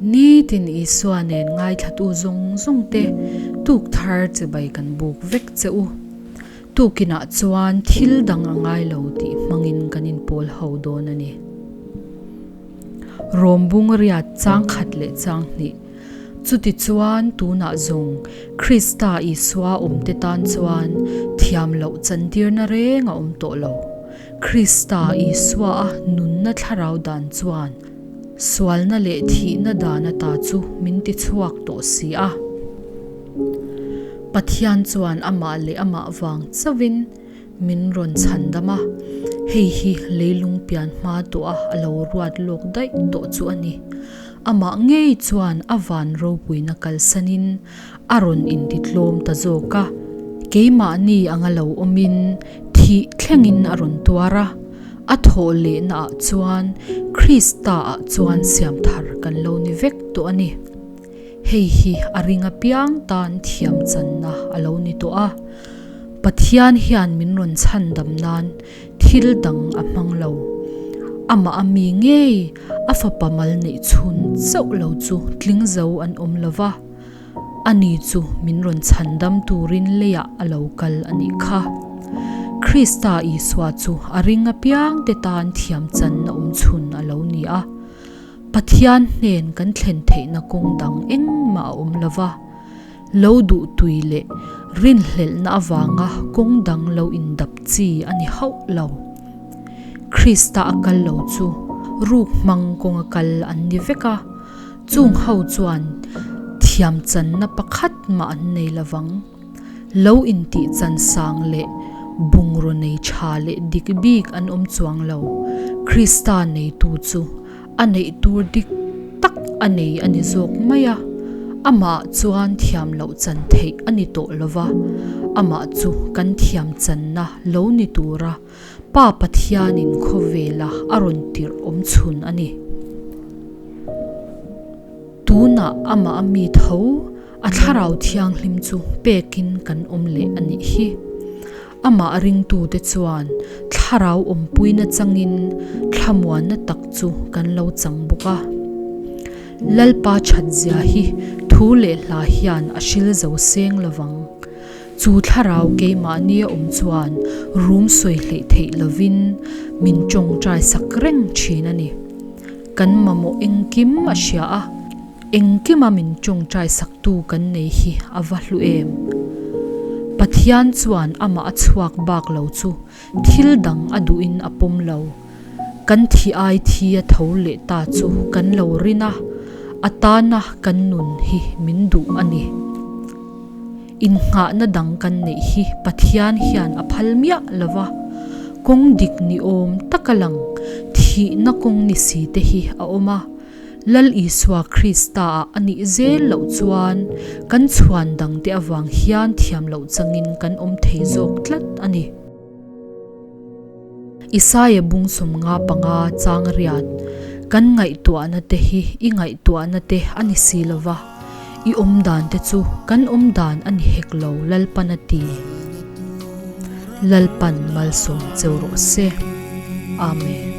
Nitin Isua nen ngaithlatu zawng zawng te tuk thar chibai kan buk vek che u. Tukinah chuan thil dang a ngai lo tih hmangin kan inpawl ho dawn a ni. Rawmbung riat chang khat leh chang hnih. Chutichuan tunah zawng Krista Isua awmte tan chuan thiam loh chantirna reng a awm tawh lo. Krista Isua a nunna thlarau dan chuan sualna leh thihna dan ata chu min tichhuak tawh si a. Pathian chuan amah leh amah vang chauhin min rawn chhandam a, hei hi leilung pian hma tawha a lo ruat lawk daih tawh chu a ni. Amah ngei chuan a van ropuina kalsanin a rawn intitlawm ta zawk a, keimahni anga lo awmin thih thlengin a rawn tuar a, a thawh lehnaah chuan Krista-ah chuan siamthar kan lo ni vek tawh a ni. Hei hi a ring apiang tan thiam channa a lo ni tawh a, Pathian hian min rawn chhandam nan thil dang a hmang lo. Amah a mi ngei a fapa mal neih chhun chauh lo chu tling zo an awm lo va, ani chu min rawn chhandam turin leiah a lo kal a nih kha. Krista Isua chu a ring apiang te tan thiam channa awm chhun a lo ni a. Pathian hnen kan thlen theihna kawng dang engmah a awm lo va, lo duh tui leh rinhlelhna avanga kawng dang lo indap chi a ni hauh lo. Krista a kal lo chu ruk hmang kawnga kal an ni vek a, chung ho chuan thiamchanna pakhat mah an nei lo vang. Lo intih chan sang leh bungraw nei tha leh dik bik an awm chuang lo. Krista neitu chu a neih tur dik tak a nei a ni zawk mai a, amah chuan thiam loh chan theih a ni tawh lo va, amah chu kan thiam channa lo ni tura Pa Pathianin khawvela a rawn tirh awm chhun a ni. Tunah amah a mi tho a thlarau thianghlim chu pekin kan awm leh a nih hi. Amah ringtute chuan thlarau awmpuina changin thlamuanna tak chu kan lo chang bawk a. Lalpa thatzia hi thu leh hla hian a hril zo seng lovang. Chu thlarau keimahni a awm chuan rum sawi hleih theih lovin min tawngtai sak reng thin a ni. Kan mamawh engkim a hria a, engkima min tawngtai saktu kan nei hi a va hlu em? Pathian chuan amah a chhuak bak lo chu thil dang a duhin a pawm lo. Kan thi ai thi a tho leh ta chu kan lo rin a, a tana kan nun hi min duh a ni. Innghahna dang kan neih hi Pathian hian a phal miah lo va, kawng dik ni awm taka lang thihna kawng ni si te hi a awm a. Lal Isua Krista-ah a nih zel loh chuan kan chhuan dangte avang hian thiam loh changin kan awm thei zawk tlat a ni. Isaia bung 55 chang riat, Kan ngaihtuahna te hi i ngaihtuahna te a ni si lo va, i awm dan te chu kan awm dan a ni hek lo Lalpan a ti. Lalpan malsawm cheu rawh se. Amen.